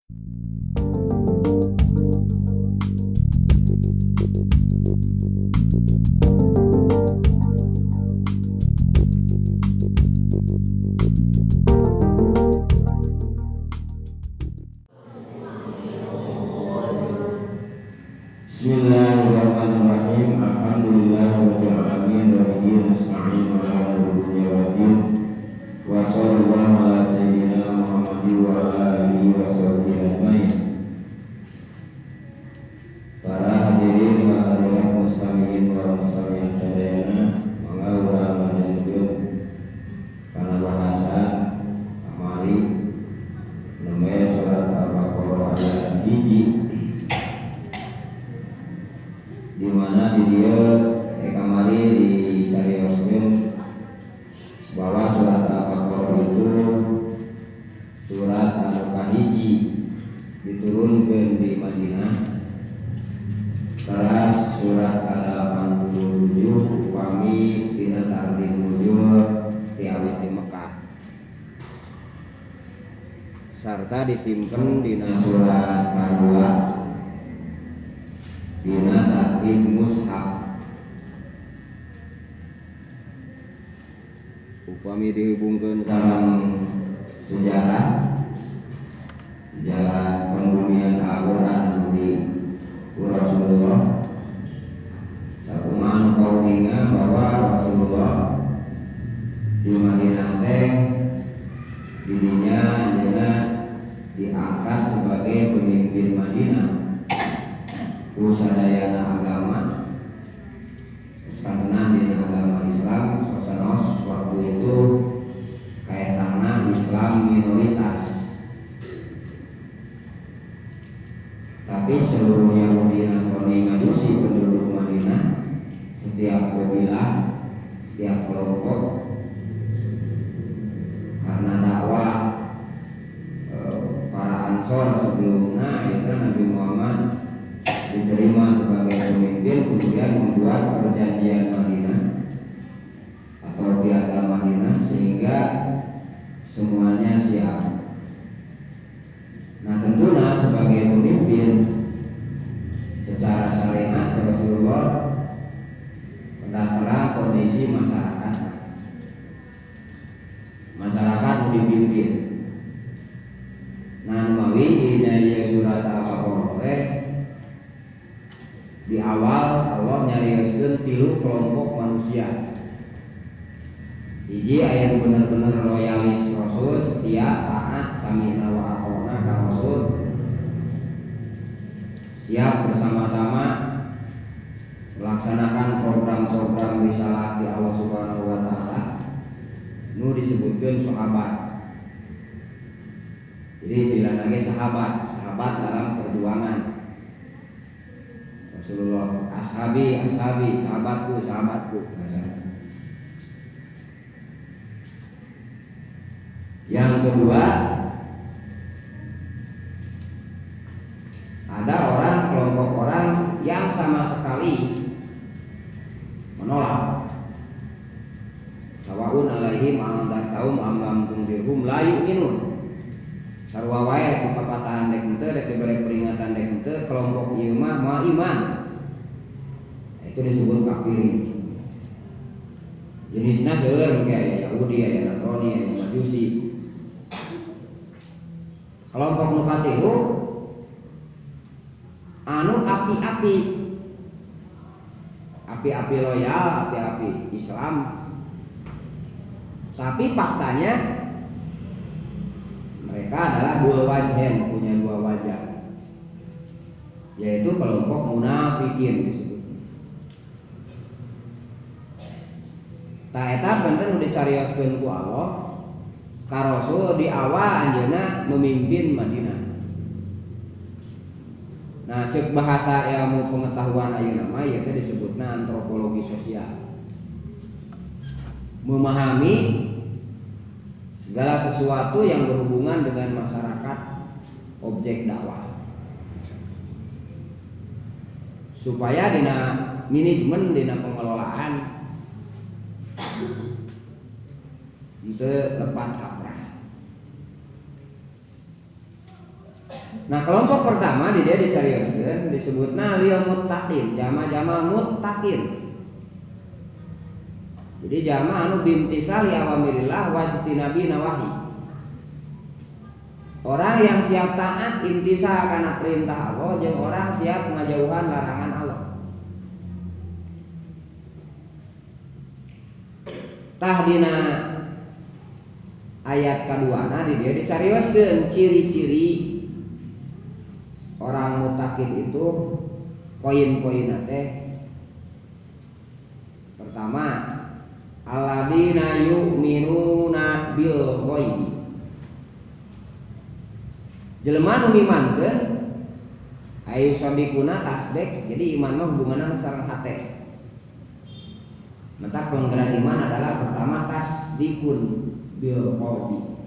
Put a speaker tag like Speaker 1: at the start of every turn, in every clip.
Speaker 1: Bismillahirrahmanirrahim. Alhamdulillahirabbil alamin wa bihi nasta'in ala umuri dunya wa sallallahu ala sayyidina Muhammadin wa ala alihi wa sahbihi ajmain. Para hadirin wa hadirat mustami'in wa mustami'at sadayana, mangga urang lanjutkeun kana bahasan kamari nembe surat Al-Baqarah ayat 1, di mana di dia kamari dicarioskeun bahwa surat Al-Baqarah itu surat anu kahiji diturunkeun di Madinah. Teras surat ke-87 upami dina tartib nuzul diawit di Mekah sarta disimpen dina surat kadua dina tartib mushaf. Upami dihubungkeun sareng sejarah sejarah pembumian Al-Qur'an di Rasulullah, sakumaha kauninga bahwa Rasulullah di Madinah teh dirinya anjeunna diangkat sebagai pemimpin Madinah ku sadayana agama, karena dina agama Islam sosanos waktu itu kaetana Islam minoritas, tapi seluruh Yahudi, Nasrani, Majusi penduduk Madinah, setiap kabilah, setiap kelompok, karena dakwah para Ansor sebelumnya akhirnya Nabi Muhammad diterima sebagai pemimpin, kemudian membuat perjanjian Madinah atau piagam Madinah sehingga semuanya siap. Nah tentunya sebagai pemimpin secara syariat Rasulullah terang kondisi masyarakat, masyarakat dipimpin. Nah mawi dina surat Al-Baqarah di awal Allah nyarioskeun tilu kelompok manusia. Hiji aya bener-bener loyalis Rasul, setia, taat, sami'na wa ata'na ka Rasul, siap bersama-sama melaksanakan program-program risalah di Allah Subhanahu wa taala, nu disebutkeun sahabat. Jadi istilahna ge sahabat, sahabat dalam perjuangan. Rasulullah ashabi, ashabi, sahabatku, sahabatku. Yang kedua, ada orang, kelompok orang yang sama sekali menolak. Sawaun alaihim andzartahum am lam tunzirhum la yu'minun. Sarua wae papatahan dek henteu, dek diberi peringatan dek henteu, kelompok ieu mah moal iman. Itu disebut kafirin. Jenisnya seueur kayak Yahudi, aya Nasrani, aya Majusi. Kelompok nu katilu anu api-api, api-api loyal, api-api Islam, tapi faktanya mereka adalah dua wajah, punya dua wajah, yaitu kelompok munafikin disebut. Tah eta benten nu dicarioskeun ku Allah ka Rasul di awal anjeunna memimpin Madinah. Nah, cek bahasa ilmu pengetahuan ayeuna mah ieu teh disebutna antropologi sosial. Memahami segala sesuatu yang berhubungan dengan masyarakat objek dakwah. Supaya dina manajemen, dina pengelolaan itu lepat kaprah. Nah, kelompok pertama di dia dicarioskeun disebutna lil muttaqin, jama-jama muttaqin. Jadi jama anu bimtisali awamirillah wajtinabi nawahi. Orang yang siap taat imtisal kana perintah Allah jeung orang siap ngajauhan larangan Allah. Tah dina ayat kaduana di dia dicarioskeun ciri-ciri orang mutakin itu, poin-poinna teh. Pertama, alladzina yu'minuna bil ghaibi. Jelema nu ngimankeun ayu sabikuna tasbek, jadi iman mah hubunganna sareng hate. Maka penggerak iman adalah pertama tasdikun bil qalbi.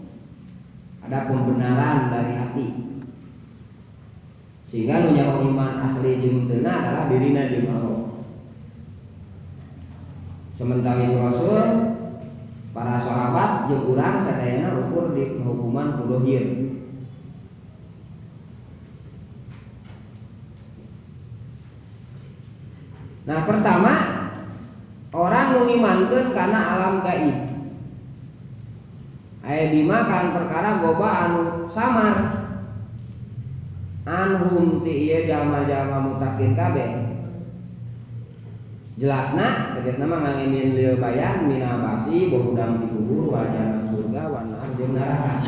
Speaker 1: Ada pembenaran dari hati. Sehingga nu nyaho iman asli jeung teu adalah dirina jeung Allah. Sementara Rasul, para sahabat jeung urang sadayana ukur di hukuman ku dohir. Nah, pertama orang nu ngimankeun kana alam gaib. Aya dimakan perkara goba anu samar. Anhum ti ieu jalma-jalma mutakin kabeh. Jelasna tegasna mah ngangemin lil bayan minal basi bohudang di kubur wajah surga wana jeung neraka.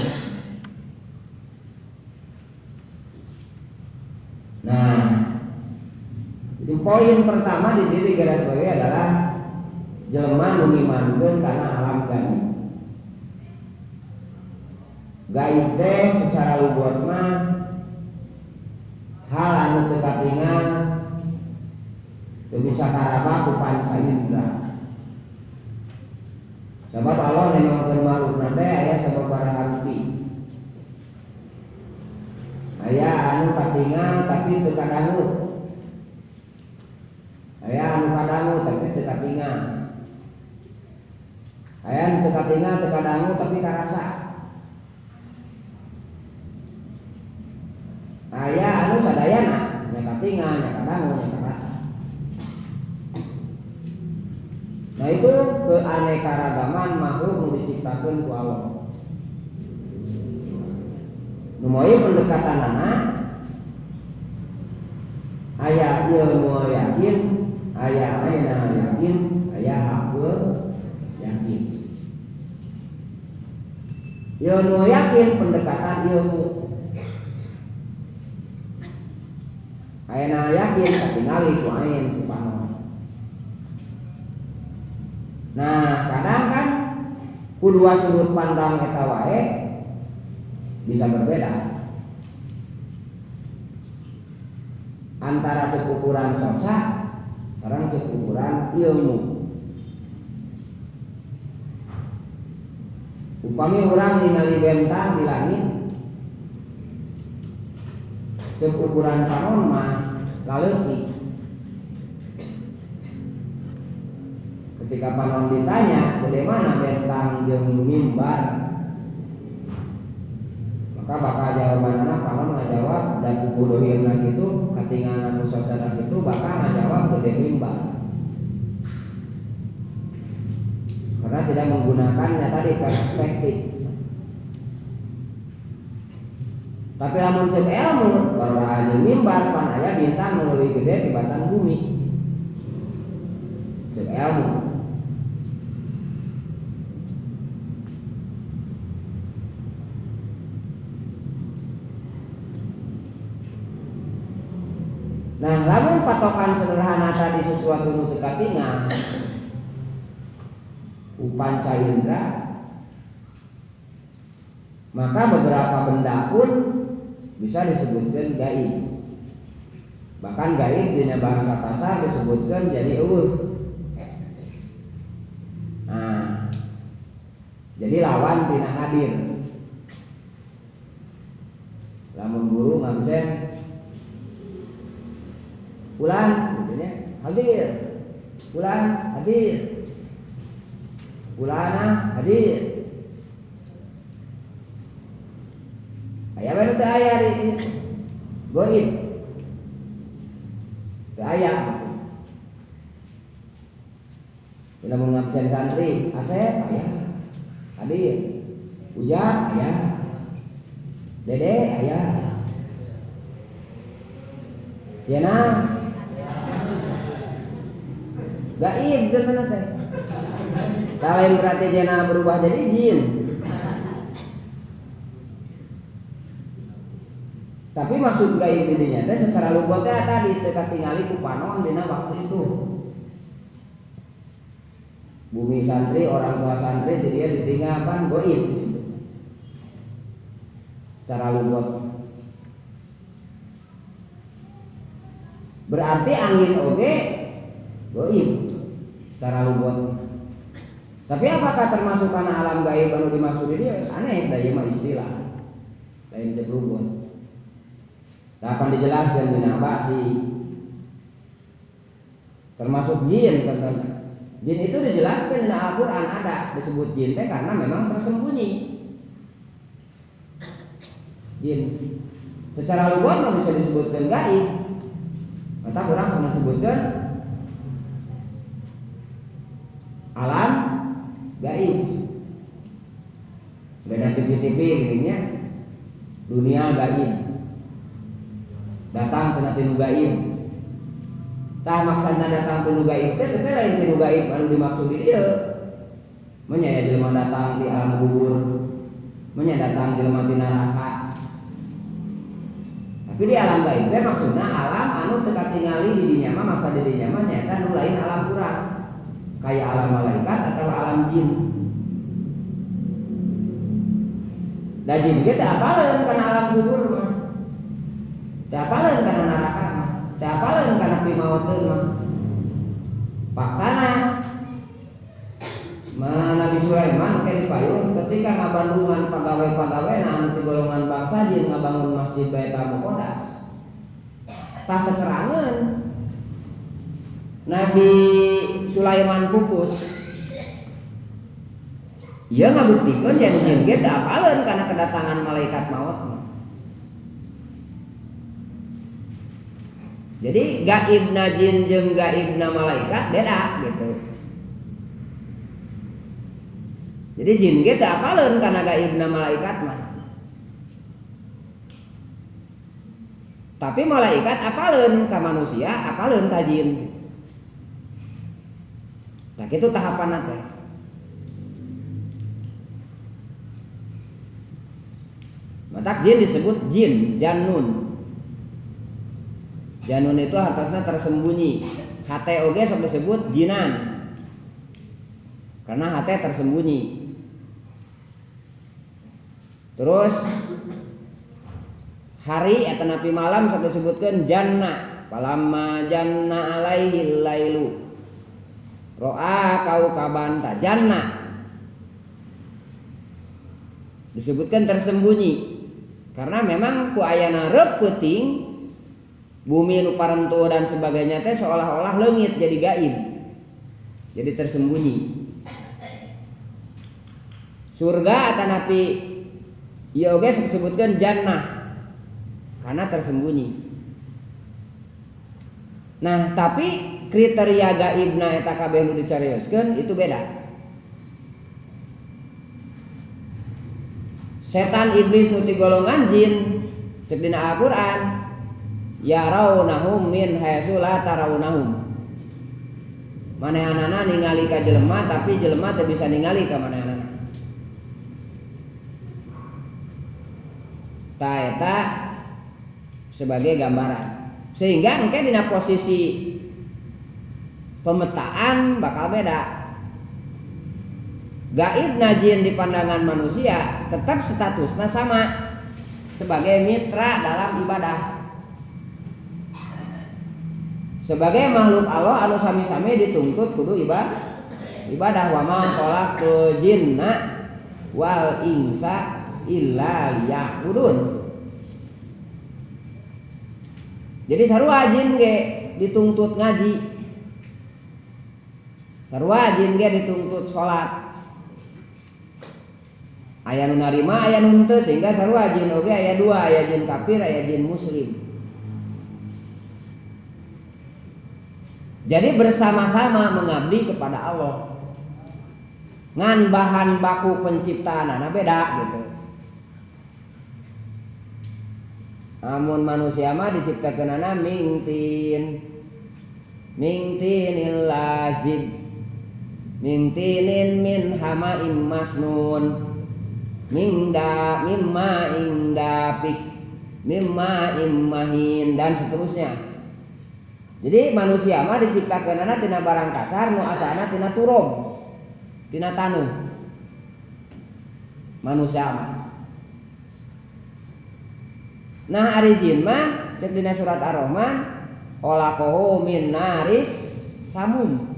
Speaker 1: Nah, jadi poin pertama di diri garis bawahi adalah jelema nu ngimankeun kana alam gaib. Gaib teh secara lugat mah hal anu teu katingal teu bisa karaba ku panca indra. Sebab Allah nemongkeun makhlukna teh aya sababaraha rupi. Aya anu katingal tapi teu kadangu. Aya anu kadangu tapi teu katingal. Aya anu teu katingal teu kadangu tapi karasa. Aya anu sadayana nya katingal nya kadangu nya karasa. Nah, itu keanekaragaman makhluk nu diciptakeun ku Allah. Nu moal pendekatanana aya ilmu yakin, aya aina yakin, aya hakul yakin. Ilmu yakin pendekatan ilmu. Aina yakin katingali ku ain ku panon. Nah, kadang kan ku dua sudut pandang eta wae bisa berbeda. Antara ukuran sosa sareng ukuran ilmu. Upami urang ningali bentang di langit, ceuk ukuran panon mah laleutik. Ketika panon ditanya bagaimana bentang jeung mimbar, maka bakal jawabanana panon ngajawab dan kuku dohirna kitu katingalna ku socana kitu bakal ngajawab gede mimbar. Karena tidak menggunakannya tadi perspektif. Tapi lamun ceuk ilmu baru mimbar pan aya bintang nu leuwih gede tibatan bumi. Ceuk ilmu. Nah, lamun patokan sederhana tadi sesuatu nu teu katingal upanca indra, maka beberapa benda pun bisa disebutkan gaib. Bahkan gaib dina bahasa pasar disebutkan jadi eueuh. Nah, jadi lawan tina hadir. Lamun guru ngamsen fulan gitu nya, hadir. Fulan hadir. Fulana hadir. Aya bae teu aya di Gaib. Teu aya gitu. Lamun ngabsen santri, Asep aya. Hadir. Ujang aya. Dede aya. Jena gaib jelema teh. Lain berarti jena berubah jadi jin. Tapi maksud gaib dinya teh secara lugat teh tadi teu katingali ku panon dina waktu itu. Bumi santri, orang tua santri dia ditinggal pan gaib secara lugat. Berarti angin oge gaib secara lugat. Tapi apakah termasuk karena alam gaib anu dimaksud di dia? Aneh, da ieu mah istilah. Lain teh lugat. Tah akan dijelaskan dina basi. Termasuk jin contohnya. Jin itu dijelaskan di Al-Qur'an ada disebut jin teh karena memang tersembunyi. Jin secara lugat mah bisa disebutkan gaib. Maka kurang sama sebutkan alam gaib. Beda TV-TV gininya dunia gaib. Datang cenah tinu gaib. Tah maksudna datang tinu gaib teh teh lain tinu gaib anu dimaksud di dieu. Menya aya jelema datang di alam kubur, menya datang jelema di neraka. Tapi di alam gaib teh maksudna alam anu teu katingali di dinya mah masa di dinya mah nyaeta nu lain alam urang. Kayak alam malaikat atau alam jin. Da jin ge teu apaleun kana alam kubur mah. Teu apaleun kana neraka mah. Teu apaleun kana pimauteun mah. Faktana Nabi Sulaiman ke dipayun ketika ngabandungan pagawe-pagawe anu ti golongan bangsa jin ngabangun masjid Baitul Muqaddas. Tah keterangan Nabi Sulaiman pupus. Ieu ngabuktikeun yen jin ge teu apaleun kana kedatangan malaikat maut. Jadi gaibna jin jeung gaibna malaikat beda gitu. Jadi jin ge teu apaleun kana gaibna malaikat mah. Tapi malaikat apaleun ka manusia, apaleun ka jin. Nah, kitu tahapanna teh. Matak jin disebut jin, janun. Janun itu hartosna tersembunyi. Hate oge sok disebut jinan. Karena hate tersembunyi. Terus hari atau napi malam sok disebutkeun janna. Falamma janna alaihi lailu. Ro'a kaukaban ta janna. Disebutkan tersembunyi. Karena memang ku ayana reup peuting bumi nu parentu dan sebagainya teh seolah-olah leungit jadi gaib. Jadi tersembunyi. Surga atanapi ieu oge disebutkeun jannah karena tersembunyi. Nah, tapi kriteria gaibna eta kabeh nu dicarioskeun itu beda. Setan iblis nu ti golongan jin cek dina Al-Qur'an yarawnahum min haitsu la tarawnahum. Manehanana ningali ka jelema tapi jelema teu bisa ningali ka manehanana. Tah eta sebagai gambaran. Sehingga engke dina posisi pemetaan bakal beda. Gaib najin di pandangan manusia tetap statusnya sama sebagai mitra dalam ibadah. Sebagai makhluk Allah anu sami-sami dituntut kudu ibadah wa ma khalaqtul jinna wal insa illa liya'budun. Jadi sarua jin ge dituntut ngaji. Sarua jin ge dituntut salat. Aya nu narima, aya nu henteu, sehingga sarua jin oge aya dua, aya jin kafir, aya jin muslim. Jadi bersama-sama mengabdi kepada Allah. Ngan bahan baku penciptaan beda gitu. Namun manusia mah diciptakeunana mingtin. Mingtinil lazib. Mingtinin min hama'im masnun. Mingda mimma indapik. Mimma immahin dan seterusnya. Jadi manusia mah diciptakeunana tina barang kasar nu asalna tina turab, tina taneuh. Manusia mah. Nah ari jin mah cek dina surat Ar-Rahman khalaqahu min naris samum.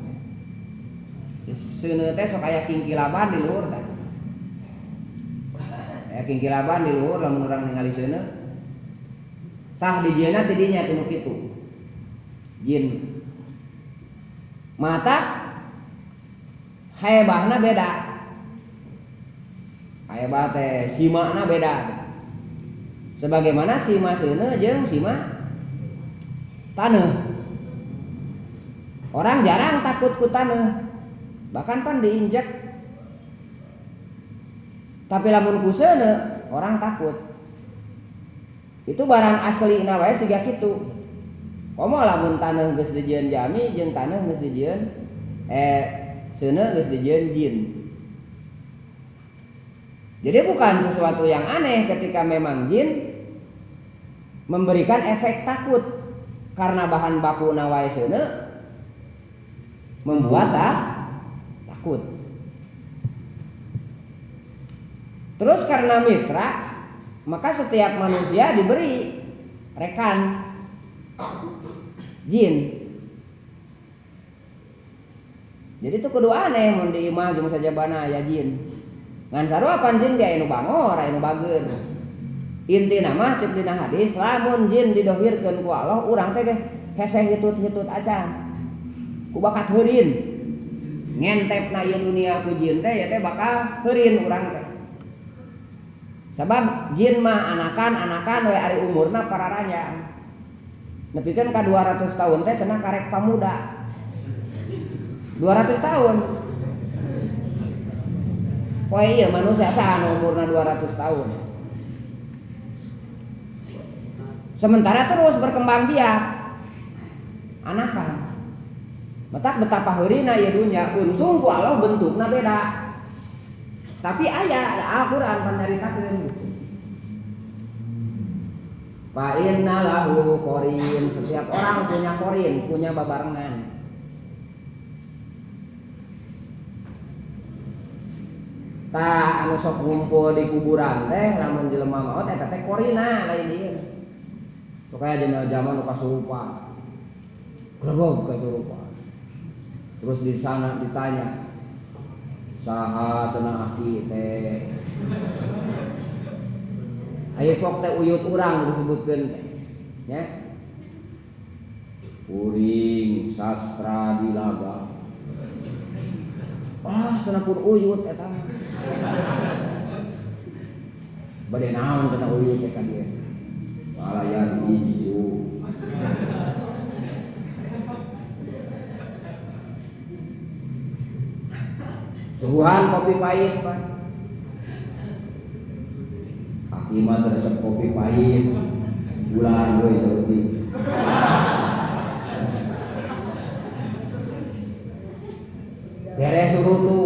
Speaker 1: Seuneu teh sok aya kingkilaban di luhur tah. Aya kingkilaban di luhur lamun urang ningali seuneu. Tah dijieunna ti dinya tinu kitu. Jin. Mata haebahna beda. Haebah teh simana beda. Sebagaimana sima seuneu jeung sima taneuh. Orang jarang takut ku taneuh. Bahkan pan diinjek. Tapi lamun ku seuneu orang takut. Itu barang aslina wae siga kitu. Komo lamun taneuh geus dijieun jami jeung taneuh geus dijieun seuneu geus dijieun jin. Jadi bukan sesuatu yang aneh ketika memang jin memberikan efek takut karena bahan baku wae seuneu membuat takut. Terus karena mitra, maka setiap manusia diberi rekan jin. Jadi itu kudu aneh mun di imah jeung sajabana aya jin. Ngan sarua pan jin ge anu bangor, anu bager. Intina mah ceuk dina hadis lamun jin didohirkeun ku Allah urang teh hese hitut-hitut acan. Ku bakat heurin. Ngentepna ieu dunia ku jin teh ya teh bakal heurin urang teh. Sabab jin mah anakan-anakan we ari umurna pararanjang. Nepikeun ka 200 tahun teh cenah karek pamuda. 200 tahun. Poe ieu manusia saha anu umurna 200 tahun. Sementara terus berkembang biak. Anakan. Matak betapa heurina ieu dunya, untung ku Allah bentukna beda. Tapi aya ada Al-Qur'an pancaritakeun gitu. Fa inna lahu qorin, setiap orang punya qorin, punya babarengan. Tah anu sok ngumpul di kuburan teh lamun jelema maot eta teh qorina lain ieu. Sok aya dina zaman nu kasurupan. Grebeg kasurupan. Terus di sana ditanya, saha cenah aki teh. Ayo pok teh uyut urang disebutkeun teh. Nya. Kuring sastra dilaga. Wah, cenah pun uyut eta mah. Bade naon cenah uyut teh ka dieu. Lalayan hijau. Suguhan kopi pahit, Pak. Aki mah resep kopi pahit. Bulan deui saeutik. Beres surutu.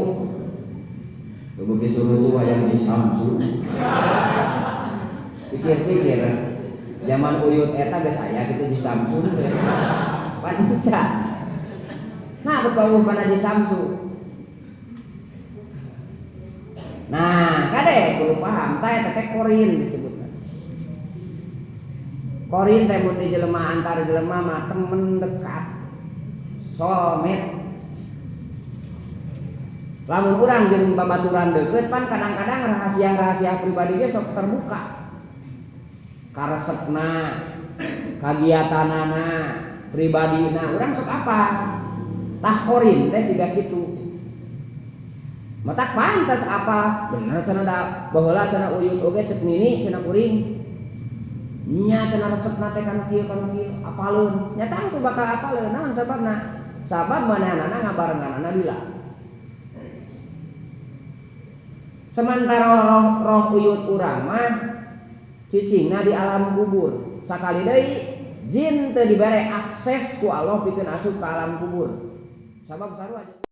Speaker 1: Beuki surutu hayang di Samsu. Pikir-pikir zaman uyut eta geus aya kitu di Samsu. Panca. Nah, beuki kana di Samsu. Nah, kade kudu paham tah eta teh qorin disebutna. Qorin teh mun di jelema antar jelema mah temen dekat. Soulmate. Lamun urang jeung babaturan deukeut pan kadang-kadang rahasia-rahasia pribadi ge sok terbuka. Karesepna, kagiatanana, pribadina urang sok apa? Tah qorin teh siga kitu. Matak pantas apa? Bener cenah da baheula cenah uyut oge cek nini cenah kuring. Nya cenah resepna teh kanu kieu kanu kieu apaleun. Nya tangtu bakal apaleun naon sababna? Sabab manehanana ngabarenganana lila. Sementara roh uyut urang mah cicingna di alam kubur. Sakali deui jin teu dibere akses ku Allah pikeun asup ka alam kubur. Sabab sarua.